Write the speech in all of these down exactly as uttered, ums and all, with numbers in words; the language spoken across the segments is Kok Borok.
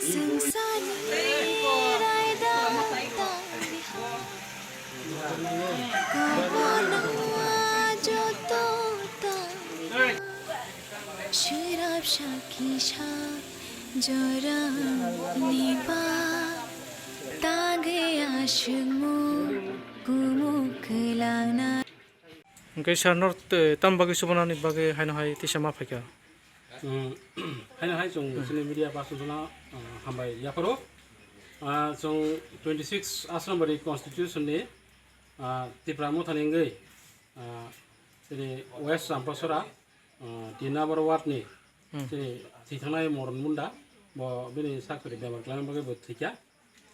Swngcharni raida tangwi ha. Kobo nungma joto tangwi ha. Swrapsa kisa jorani ba tangwi aswkmung kumuk kwlangna. Hwnkhe sir, nor, eh, tamo bagwi chubanani bagwi haino hai tisa ma phaikha? Hmm, haino hai chwng chini media person no, ah, hambai yapharo. Ah, chwng twenty six Ashram Bari constitution ni, ah, Tipra Mothani wngwi, ah, chini West Champasora, ah, tin number ward ni Hmm. chini thwithangnai Moron Munda, bo bini sakri bemar khlaina bagwi bo thwikha.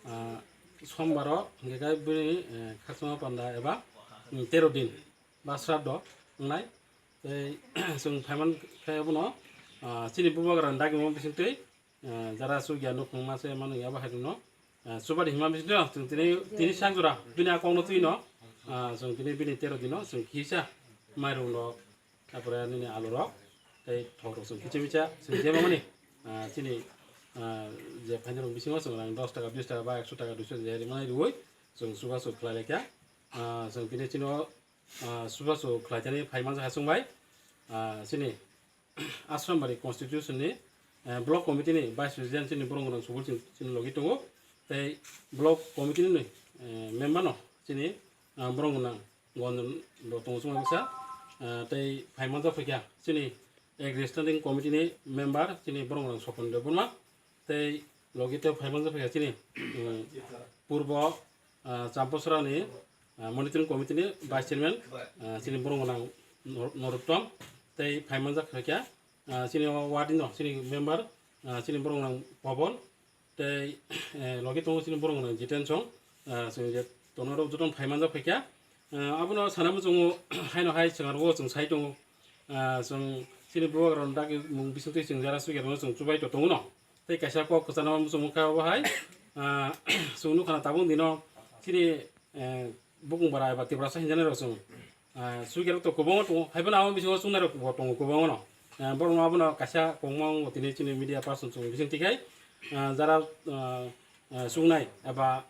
Ah, Sombaro hwnkhe khe bini, eh, khakchangma panda eba, mm, tero din ba sraddho wngnai. Tei chwng phaiman khe abono, ah, chini bubagrani dagimung bisingtwi, ah, jara chukya nukhungma se manwi abo hai rwno, ah, chubadi hima bisingtwi chwng tini, tini sak jora bini a kokno twino, ah, chwng tini bini tero dino chwng kisa mairung rok, tarpore nini alu rok, tei thok rok chwng kicha micha chwng je mamani, ah, chini, ah, je phainai rok bisingo chwng rang dos taka, bis taka ba ekso taka, duiso je rimani rwui chwng chubachu khlai laikha. Ah, chwng tini chini o, ah, chubachu khlai thani phai manjakha chwng bai, ah, chini Ashram Bari constitution ni, eh, block committee ni vice president chini borong rang subul chini logi tongo, tei block committee ni, eh, member no chini, ah, borong rang Gondon bo tongo chwng kisa, ah, tei phai manjak phaikha chini Agri Standing Committee ni member chini borong rang Sopon Debbarma, tei logi tei phai manjak phaikha chini, um, Purbo, ah, Champasora ni, ah, Monitoring Committee ni Vice Chairman, ah, chini borong rang Nor-, Noruttom, tei phai manjak phaikha, ah, chini o ward ni no chini member, ah, chini borong rang Pobon, tei, eh, logi tongo chini borok rok Jiten Song, ah, chwng je tongnai rok jotono phai manjak phaikha. Ah, abono sana muchungo haino hai chwng aro chwng sai tongo. Ah, chwng chini bubagrok dagi mung bisingtwi chwng jara sugya rokno chwng chubai to tongo no. Tei kaisa kok kwchana muchung kha obo hai, ah, chwng nukha na tabuk dino chini, eh, bukung bara eba Tiprasa hinjani rok chwng, ah, sugya rok to kwbangma tongo, haiphano abo bisingo chungnai rok bo tongo kwbangma no. Ah, borok no abono kaisa kokmang tini chini media person chwng bising tikhai, ah, jara, ah, ah, chungnai eba,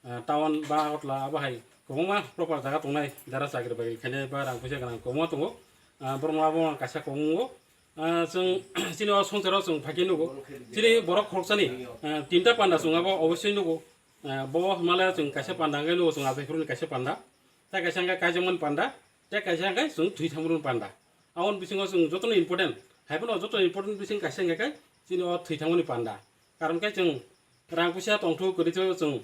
ah, town ba Agartala abo hai kwbangma proper jaga tongnai, jara chakri bakri khainai ba rang puisa gwnang kwbangma tongo. Ah, borok no abo kaisa kokmang o, ah, chwng chini o songcharo chwng phaikhe nugo, chini borok khoroksani, ah, tinta panda chwng abo obosoi nugo. Ah, bo hwnmale chwng kaisa panda hwnkhe nugo chwng achai phuruni kaisa panda, tei kaisa hwnkhe kaijakmani panda, tei kaisa hwnkhe chwng thwi thangmani panda. Aboni bisingo chwng jotono important, haiphano jotono important bising kaisa hwnkhe khe chini o thwi thangmani panda. Karon khe chwng rang puisa tongthu kwrwithu chwng,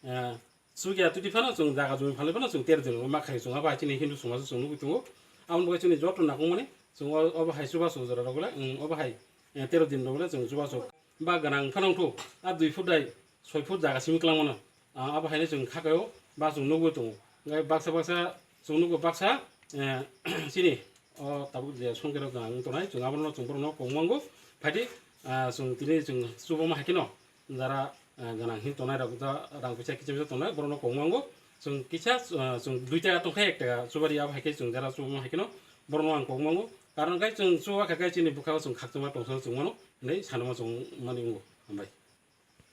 ah, chukya twtwi phano chwng jaga jumi phalwi phano chwng ter din ma khai chwng abo hai chini Hindu somaj o chwng nugwi tongo. Aboni bagwi chini joto nakongmani chwng o, obo hai chubachu jora rok le, um, obo hai, eh, tero din rok le chwng chubachu. Ba gwnang phano wngkhu, a dui foot hai soi foot jaga simi kwlangmano. Ah, abo haino chwng khakaio, ba chwng nugwi tongo. Hwnkhe baksa baksa chwng nugo baksa, eh, chini o tabuk je songkerok gwnang wng tongnai, chwng abono chwng borokno kongmango. Phaidi, ah, chwng tini chwng chubama hai kheno jara, ah, gwnang hin tongnai rok, ja rang puisa kicha misa tongnai, borokno kongmango. Chwng kisa, ah, chwng dui taka tongkha, ek taka chubari abo hai khe chwng jara chubama hai kheno borokno ang kongmango. Karon khe chwng chuba kha khe chini bwkhao chwng khakchangma tongsa chwng mano, hinwi sanama chwng mani wngo. Hambai.